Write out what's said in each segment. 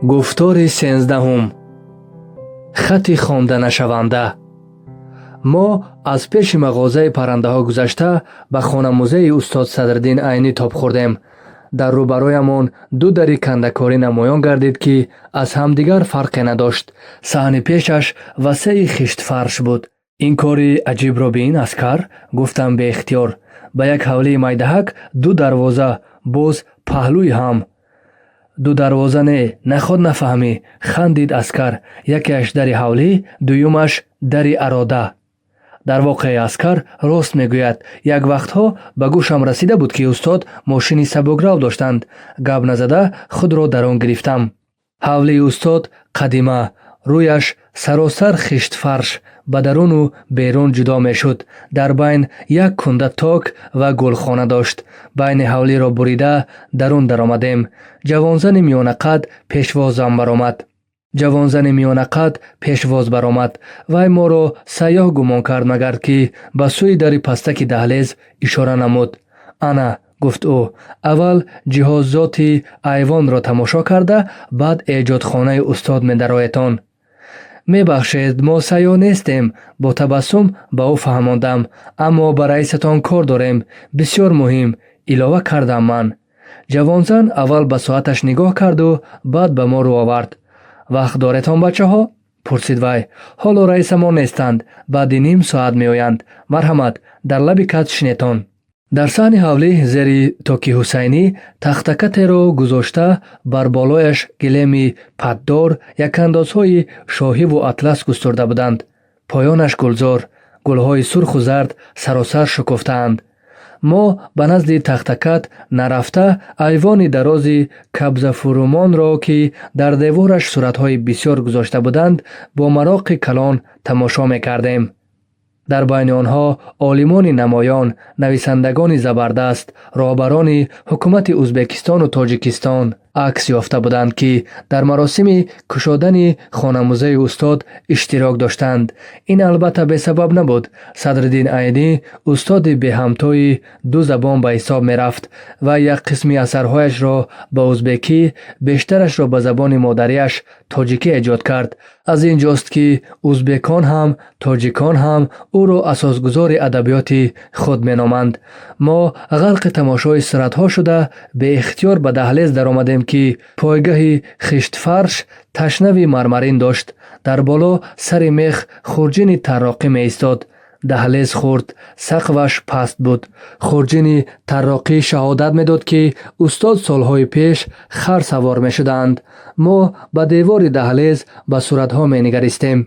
Гуфтори 13-ум. Хати хонданашаванда. Мо аз пеши мағозаи паррандаҳо гузашта, ба хонамузеи устод Садриддин Айнӣ тоб хӯрдем. Дар рӯбарӯямон ду дари кандакорӣ намоён гардид, ки аз ҳамдигар фарқе надошт. Саҳни пешаш васеи хиштфарш буд. «Ин кори аҷибро бин, аскар», гуфтам беихтиёр. «Ба як ҳавлии майдаҳак ду дарвоза, боз паҳлӯи ҳам». «Ду дарвоза не, наход нафаҳмӣ», хандид аскар. «Якеаш дари ҳавлӣ, дуюмаш дари арода». Дар воқеъ, аскар рост мегӯяд. Як вақтҳо ба гӯшам расида буд, ки устод мошини сабукрав доштанд. Гап назада худро дар он гирифтам. Ҳавлии устод қадима, рӯяш саросар хиштфарш, ба даруну берун ҷудо мешуд. Дар байн як кунда ток ва гулхона дошт. Байни ҳавлиро бурида, дарун даромадем. Ҷавонзани миёнақад пешвозам баромад. Ҷавонзани миёнақад пешвоз баромад. Вай моро сайёҳ гумон кард магар, ки ба сӯи дари пастаки даҳлез ишора намуд. «Ана», гуфт ӯ, «аввал ҷиҳозоти айвонро тамошо карда, баъд эҷодхонаи устод медароедтон». «Мебахшед, мо сайёҳ нестем», бо табассум ба ӯ фаҳмондам. «Аммо ба раисатон кор дорем. Бисёр муҳим», илова кардам ман. Ҷавонзан аввал ба соаташ нигоҳ карду баъд ба мо рӯ овард. «Вақт доретон, бачаҳо?» пурсид вай. «Ҳоло раисамон нестанд, баъди ним соат меоянд. Марҳамат, дар лаби кат шинетон». Дар саҳни ҳавлӣ, зери токи ҳусайнӣ, тахтакатеро гузошта, бар болояш гилеми патдор, якандозҳои шоҳиву атлас густурда буданд. Поёнаш гулзор, гулҳои сурху зард саросар шукуфтаанд. Мо ба назди тахтакат нарафта, айвони дарози кабзафурӯмонро, ки дар девораш суратҳои бисёр гузошта буданд, бо мароқи калон тамошо мекардем. Дар байни онҳо олимони намоён, нависандагони забардаст, роҳбарони ҳукумати Ӯзбекистону Тоҷикистон акс ёфта буданд, ки дар маросими кушодани хонамузеи устод иштирок доштанд. Ин албатта бесабаб набуд. Садриддин Айнӣ устоди беҳамтои ду забон ба ҳисоб мерафт ва як қисми асарҳояшро ба ӯзбекӣ, бештарашро ба забони модариаш тоҷикӣ эҷод кард. Аз ин ҷост, ки ӯзбекон ҳам, тоҷикон ҳам ӯро асосгузори адабиёти худ меноманд. Мо ғарқи тамошои суратҳо шуда, беихтиёр ба даҳлез даромадем, ки пойгаҳи хиштфарш ташнави мармарин дошт. Дар боло сари мех хурҷини тарроқӣ меистод. Даҳлез хурд, сақфаш паст буд. Хурҷини тарроқӣ шаҳодат медод, ки устод солҳои пеш хар савор мешуданд. Мо ба девори даҳлез ба суратҳо менигаристем,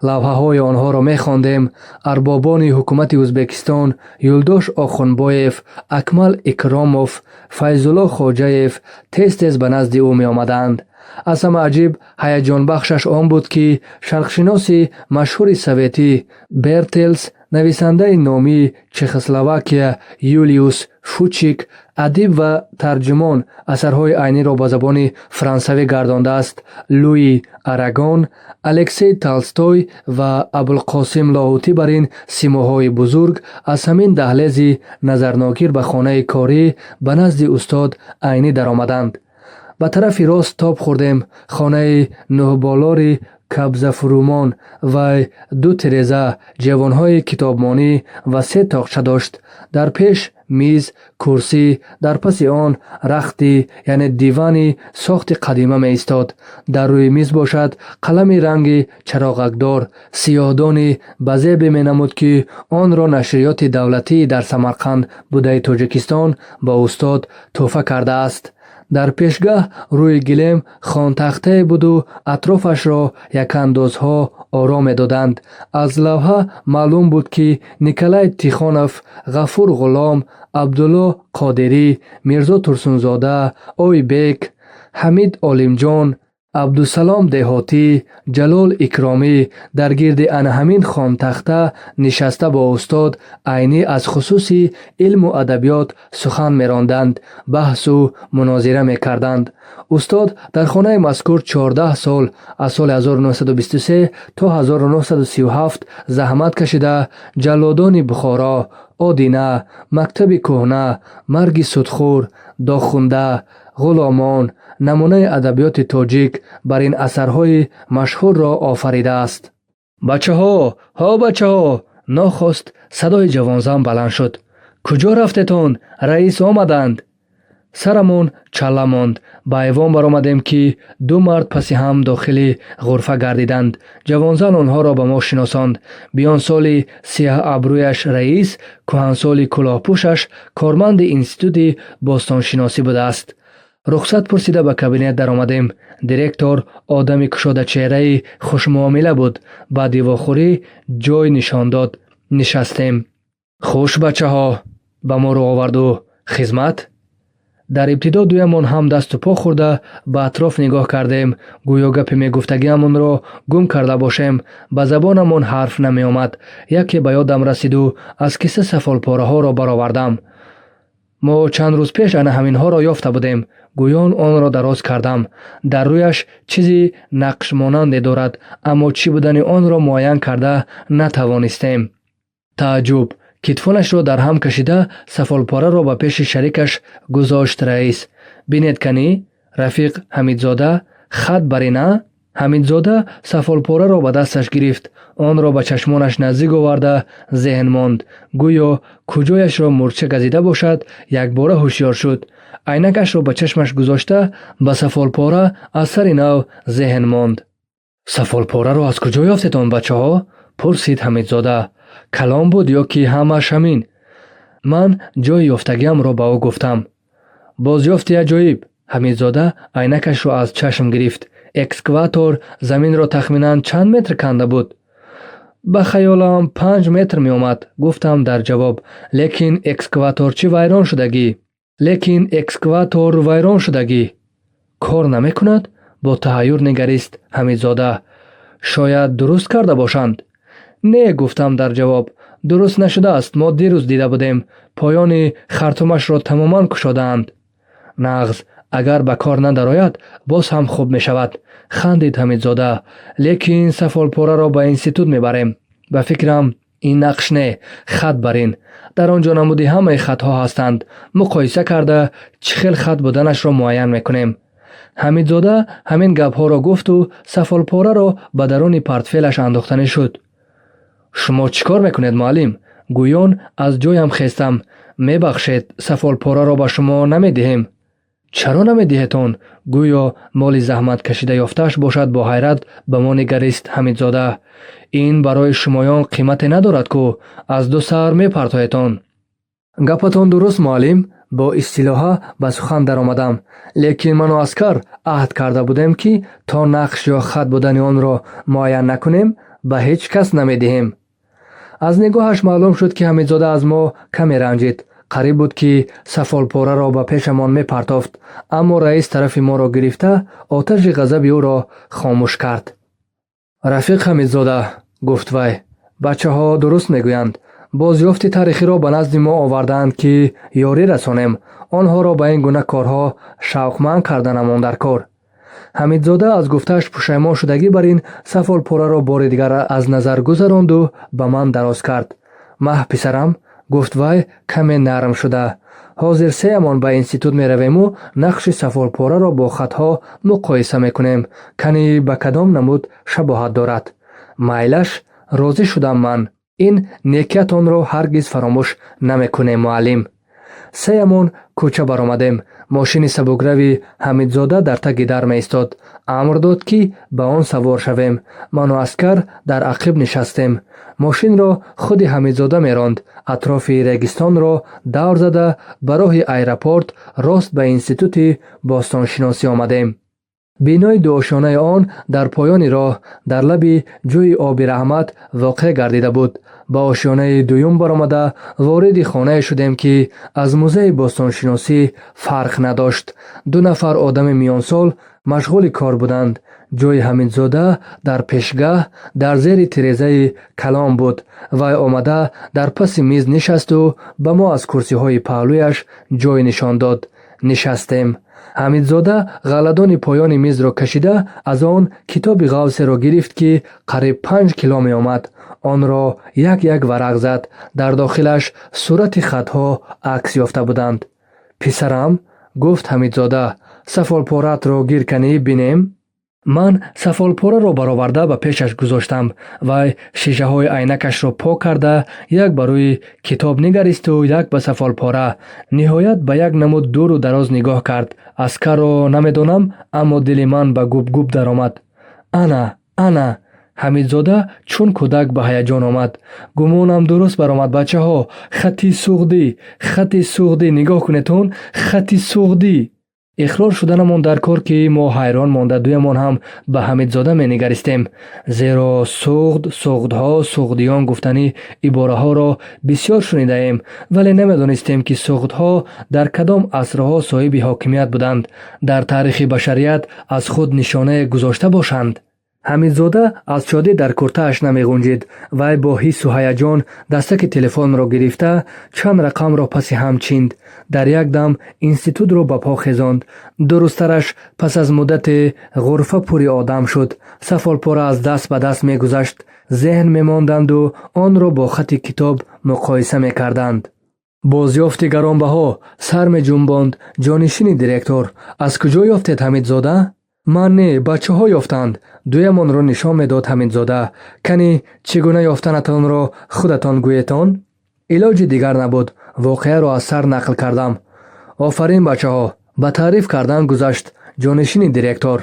лавҳаҳои онҳоро мехондем. Арбобони ҳукумати Ӯзбекистон Юлдош Охунбоев, Акмал Икромов, Файзулло Хоҷаев тез-тез ба назди ӯ меомаданд. Аз ҳама аҷиб, ҳаяҷонбахшаш он буд, ки шарқшиноси машҳури советӣ Бертелс, нависандаи номии Чехословакия Юлиус Фучик, адиб ва тарҷумон, асарҳои Айниро ба забони франсавӣ гардондааст, Луи Арагон, Алексей Толстой ва Абулқосим Лоҳутӣ бар ин симоҳои бузург аз ҳамин даҳлези назарногир ба хонаи корӣ, ба назди устод Айнӣ даромаданд. Ба тарафи рост тоб хӯрдем. Хонаи нӯҳболори кабзафурӯмон. Вай ду тиреза, ҷевонҳои китобмонӣ ва се тоқча дошт. Дар пеш миз, курсӣ, дар паси он рахти, яъне дивани сохти қадима меистод. Дар рӯи миз бошад қалами ранги чароғакдор, сиёҳдони ба зебе менамуд, ки онро нашриёти давлатии дар Самарқанд будаи Тоҷикистон ба устод тӯҳфа кардааст. Дар пешгаҳ рӯи гилем хонтахтае буду атрофашро якандозҳо оро медоданд. Аз лавҳа маълум буд, ки Николай Тихонов, Ғафур Ғулом, Абдулло Қодирӣ, Мирзо Турсунзода, Ойбек, Ҳамид Олимҷон, Абдусалом Деҳотӣ, Ҷалол Икромӣ дар гирди ана ҳамин хонтахта нишаста, бо устод Айнӣ аз хусуси илму адабиёт сухан меронданд, баҳсу мунозира мекарданд. Устод дар хонаи мазкур 14 сол, аз соли 1923 то 1937 заҳмат кашида, «Ҷаллодони Бухоро», «Одина», «Мактаби кӯҳна», «Марги судхӯр», «Дохунда», Ғуломон, намунаи адабиёти тоҷик бар ин асарҳои машҳурро офаридааст. Бачаҳо, ҳо бачаҳо! Нохост садои ҷавонзан баланд шуд. Куҷо рафтетон? Раис омаданд. Сарамон чалла монд. Ба айвон баромадем, ки ду мард паси ҳам дохили ғурфа гардиданд. Ҷавонзан онҳоро ба мо шиносонд. Биёнсоли сиёҳабрӯяш раис, кӯҳансоли кӯлоҳпӯшаш корманди институти бостоншиносӣ будааст. Рухсат пурсида ба кабинет даромадем. Директор одами кушодачеҳраи хушмуомила буд. Баъди вохӯрӣ ҷой нишон дод. Нишастем. Хуш, бачаҳо, ба мо рӯ овард ӯ. Хизмат? Дар ибтидо дуямон ҳам дасту по хӯрда ба атроф нигоҳ кардем, гӯё гапи мегуфтагиамонро гум карда бошем. Ба забонамон ҳарф намеомад. Яке ба ёдам расиду аз киса сафолпораҳоро баровардам. Мо чанд рӯз пеш ана ҳаминҳоро ёфта будем. Гӯён онро дароз кардам. Дар рӯяш чизи нақшмонанде дорад, аммо чӣ будани онро муайян карда натавонистем. Тааҷҷуб! Китфонашро дар ҳам кашида сафолпораро ба пеши шарикаш гузошт раис. Бинед канӣ, рафиқ Ҳамидзода, хат бар ин, а? Ҳамидзода сафолпораро ба дасташ гирифт. Онро ба чашмонаш наздик оварда зеҳн монд. Гӯё куҷояшро мӯрча газида бошад, якбора ҳушёр шуд. Айнакашро ба чашмаш гузошта ба сафолпора аз сари нав зеҳн монд. Сафолпораро аз куҷо ёфтетон, бачаҳо? Пурсид Ҳамидзода. Калон буд ё ки ҳамааш ҳамин? Ман ҷойи ёфтагиамро ба ӯ гуфтам. Бозёфти аҷоиб! Ҳамидзода айнакашро аз чашм гирифт. Экскаватор заминро тахминан чанд метр канда буд? Ба хаёлам, 5 метр меомад, гуфтам дар ҷавоб. Лекин экскаваторчӣ вайрон шудагӣ. Лекин экскаватор вайрон шудагӣ. Кор намекунад? Бо таҳайюр нигарист Ҳамидзода. Шояд дуруст карда бошанд? Не, гуфтам дар ҷавоб. Дуруст нашудааст, мо дирӯз дида будем. Поёни хартумашро тамоман кушодаанд. Нағз, агар ба кор надарояд, боз ҳам хуб мешавад, хандид Ҳамидзода. Лекин сафолпораро ба институт мебарем. Ба фикрам, ин нақш не, хат бар ин. Дар он ҷо намуди ҳамаи хатҳо ҳастанд. Муқоиса карда чӣ хел хат буданашро муайян мекунем. Ҳамидзода ҳамин гапҳоро гуфту сафолпораро ба даруни портфелаш андохтанӣ шуд. Шумо чӣ кор мекунед, муаллим? Гӯён аз ҷоям хестам. Мебахшед, сафолпораро ба шумо намедиҳем. Чаро намедиҳетон? Гӯё моли заҳматкашида ёфтааш бошад, бо ҳайрат ба мо нигарист Ҳамидзода. Ин барои шумоён қимате надорад ку, аз ду сар мепартоедон. Гапатон дуруст, муаллим, бо истилоҳа ба сухан даромадам. Лекин ману Аскар аҳд карда будем, ки то нақш ё хат будани онро муайян накунем, ба ҳеҷ кас намедиҳем. Аз нигоҳаш маълум шуд, ки Ҳамидзода аз мо каме ранҷид. Қариб буд, ки сафолпораро ба пешамон мепартофт, аммо раис тарафи моро гирифта оташи ғазаби ӯро хомӯш кард. Рафиқ Ҳамидзода, гуфт вай, бачаҳо дуруст мегӯянд. Бозёфти таърихиро ба назди мо овардаанд, ки ёрӣ расонем. Онҳоро ба ин гуна корҳо шавқманд карданамон дар кор. Ҳамидзода аз гуфтааш пушаймон шудагӣ бар ин сафолпораро бори дигар аз назар гузаронду ба ман дароз кард. Маҳ, писарам, гуфт вай каме нарм шуда. Ҳозир сеямон ба институт меравему нақши сафолпораро бо хатҳо муқоиса мекунем. Кани ба кадом намуд шабоҳат дорад. Майлаш, розӣ шудам ман. Ин некиятонро ҳаргиз фаромӯш намекунем, муаллим. Сеямон кӯча баромадем. Мошини сабукрави Ҳамидзода дар таги дар меистод. Амр дод, ки ба он савор шавем. Ману Аскар дар ақиб нишастем. Мошинро худи Ҳамидзода меронд. Атрофи Регистонро давр зада, ба роҳи аэропорт рост ба институти бостоншиносӣ омадем. Бинои дуошёнаи он дар поёни роҳ, дар лаби ҷӯи оби Раҳмат воқеъ гардида буд. Ба ошёнаи дуюм баромада вориди хонае шудем, ки аз музеи бостоншиносӣ фарқ надошт. Ду нафар одами миёнсол машғули кор буданд. Ҷои Ҳамидзода дар пешгаҳ, дар зери тирезаи калон буд. Вай омада дар паси миз нишасту ба мо аз курсиҳои паҳлӯяш ҷой нишон дод. Нишастем. Ҳамидзода ғалладони поёни мизро кашида аз он китоби ғавсеро гирифт, ки қариб 5 кило меомад. Онро як як варақ зад. Дар дохилаш сурати хатҳо акс ёфта буданд. Писарам, гуфт Ҳамидзода, Сафолпораатро гир канӣ, бинем. Ман сафолпораро бароварда ба пешаш гузоштам. Вай шишаҳои айнакашро пок карда, як ба рӯи китоб нигаристу як ба сафолпора. Ниҳоят ба як намуд дуру дароз нигоҳ кард. Аскарро намедонам, аммо дили ман ба губ-губ даромад. Ана, ана! Ҳамидзода чун кӯдак ба ҳаяҷон омад. Гумонам дуруст баромад, бачаҳо. Хати суғдӣ, хати суғдӣ, нигоҳ кунедтон, хати суғдӣ. Иқрор шуданамон дар кор, ки мо ҳайрон монда дуямон ҳам ба Ҳамидзода менигаристем, зеро суғд, суғдҳо, суғдиён гуфтани ибораҳоро бисёр шунидаем, вале намедонистем, ки суғдҳо дар кадом асрҳо соҳиби ҳокимият буданд, дар таърихи башарият аз худ нишонае гузошта бошанд. Ҳамидзода аз шодӣ дар куртааш намеғунҷид. Вай бо ҳиссу ҳаяҷон дастаки телефонро гирифта, чанд рақамро паси ҳам чинд. Дар як дам институтро ба по хезонд. Дурусттараш, пас аз муддате ғурфа пури одам шуд. Сафолпора аз даст ба даст мегузашт, зеҳн мемонданду онро бо хати китоб муқоиса мекарданд. Бозёфти гаронбаҳо, сар меҷунбонд ҷонишини директор. Аз куҷо ёфтед, Ҳамидзода? Ман не, бачаҳо ёфтанд, дуямонро нишон медод Ҳамидзода. Кани, чӣ гуна ёфтанатонро худатон гӯетон? Илоҷи дигар набуд, воқеаро аз сар нақл кардам. Офарин, бачаҳо, ба таъриф кардан гузашт ҷонишини директор.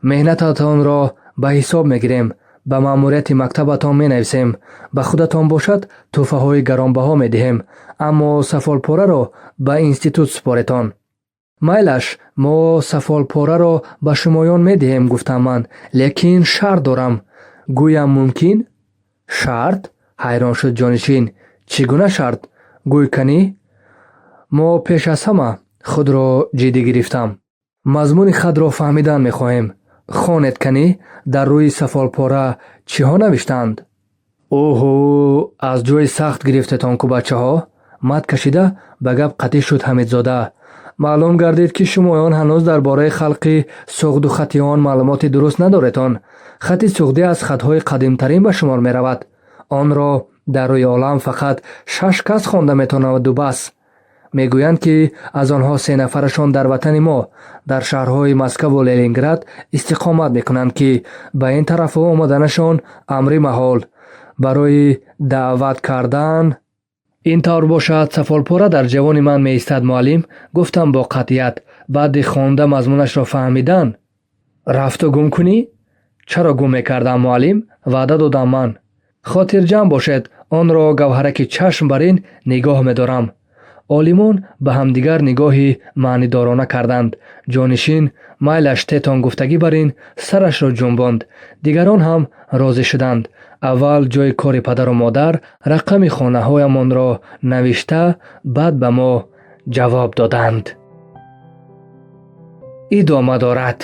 Меҳнататонро ба ҳисоб мегирем, ба маъмурияти мактабатон менависем, ба худатон бошад тӯҳфаҳои гаронбаҳо медиҳем, аммо сафолпораро ба институт супоретон. Майлаш, мо сафолпораро ба шумоён медиҳем, гуфтам ман, лекин шарт дорам. Гӯям мумкин? Шарт? Ҳайрон шуд ҷонишин. Чӣ гуна шарт? Гӯй канӣ. Мо пеш аз ҳама худро ҷиддӣ гирифтам. Мазмуни хатро фаҳмидан мехоҳем. Хонед канӣ, дар рӯи сафолпора чиҳо навиштаанд? Оҳо, аз ҷои сахт гирифтетон ку, бачаҳо, мат кашида ба гап қатъӣ шуд Ҳамидзода. Маълум гардид, ки шумоён ҳанӯз дар бораи халқи суғду хати он маълумоти дуруст надоретон. Хати суғдӣ аз хатҳои қадимтарин ба шумор меравад. Онро дар рӯи олам фақат шаш кас хонда метавонаду бас. Мегӯянд, ки аз онҳо се нафарашон дар ватани мо, дар шаҳрҳои Москаву Ленинград истиқомат мекунанд, ки ба ин тарафҳо омаданашон амри маҳол. Барои даъват кардан. Ин тавр бошад, сафолпора дар ҷавони ман меистад, муаллим, гуфтам бо қатъият, баъди хонда мазмунашро фаҳмидан. Рафту гум кунӣ? Чаро гум мекардам, муаллим? Ваъда додам ман. Хотирҷамъ бошед, онро гавҳараки чашм бар ин нигоҳ медорам. Олимон ба ҳамдигар нигоҳи маънидорона карданд. Ҷонишин майлаш тетон гуфтагӣ бар ин сарашро ҷунбонд. Дигарон ҳам розӣ шуданд. Аввал ҷойи кори падару модар, рақами хонаҳоямонро навишта, баъд ба мо ҷавоб доданд. Идома дорад.